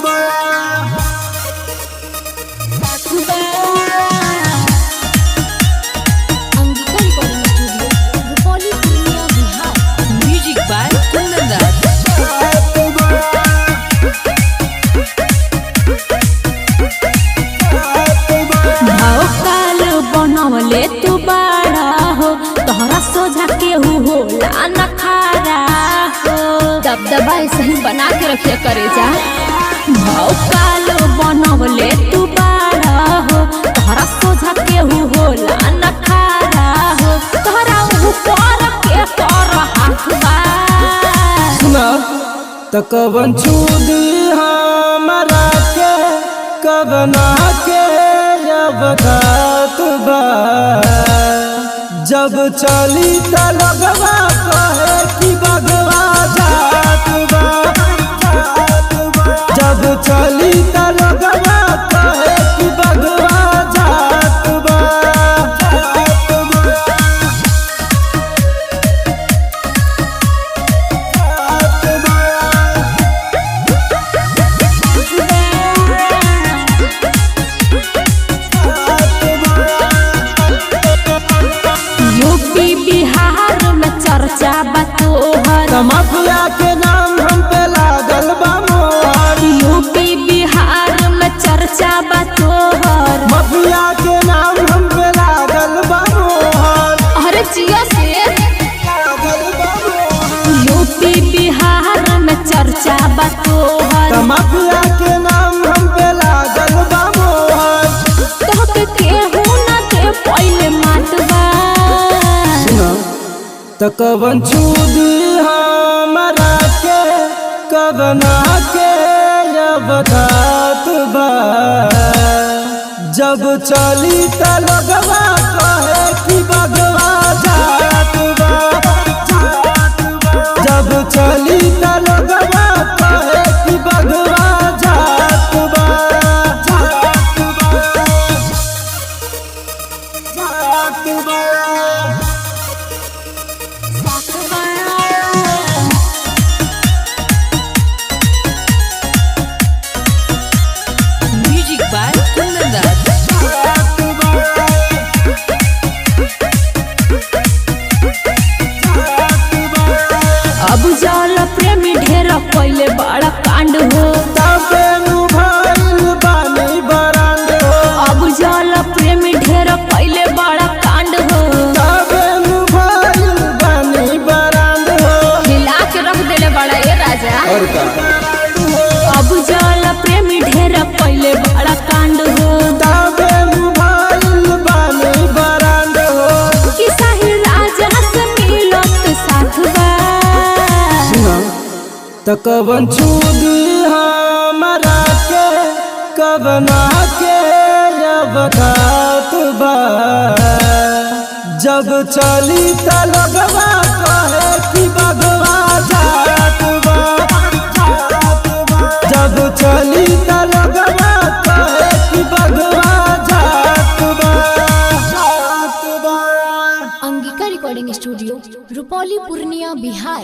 बा। Angika recording studio, Rupauli, Purnia, Bihar. Music by Kundan Das. भाव काल बनवले तू बाड़ा हो, तोहरा सोझा केहू होला न खारा हो। दबदबा ऐसे ही बना के रखिए करे जा। भाव काल बनवले तू बाड़ा हो, तोहरा सोझा केहू होला न खारा हो। तोहरा ऊपर के कर हाथ बा। सुना त कवन छूदी हमारा के कवना के अवकात बा। जब चली त लगवा कहे कि बगवा जात बा। जब चली त लगवा कहे कि बगवा जात बा। जात बा। जात बा। यूपी बिहार में चर्चा बा तोहर। माफिया के नाम हम पे लागल बा मोहर। यूपी बिहार में चर्चा बा तोहर। माफिया के नाम हम पे लागल बा मोहर। अरे जिया से लागल बा मोहर। यूपी बिहार में चर्चा बा तोहर। त माफिया के नाम हम पे लागल बा मोहर। तोहके केहू ना दे पहिले मातबा। त कवन छूदी हमारा के कवना के अवकात बा। जब चली त लगवा कहे कि बगवा जात बा। जब चली त लगवा कहे कि बगवा जात बा। जात बा। जात बा। Music by Kundan Das. अब जल प्रेमी ढेर पहिले बड़ा कांड हो। अब जल प्रेमी ढेर पहिले बड़ा कांड हो। हिला के रख देले बड़ा ए राजा। अब जल प्रेमी ढेर पहिले बड़ा कांड हो। कि साहिल राजा से मिलत साथ बा। त कवन छूदी हमारा के कवना के अवकात बा। जब चली त लगवा कहे कि बगवा जात बा। जब चली त लगवा कहे कि बगवा जात बा। जात बा। Angika recording studio, Rupauli, Purnia, Bihar.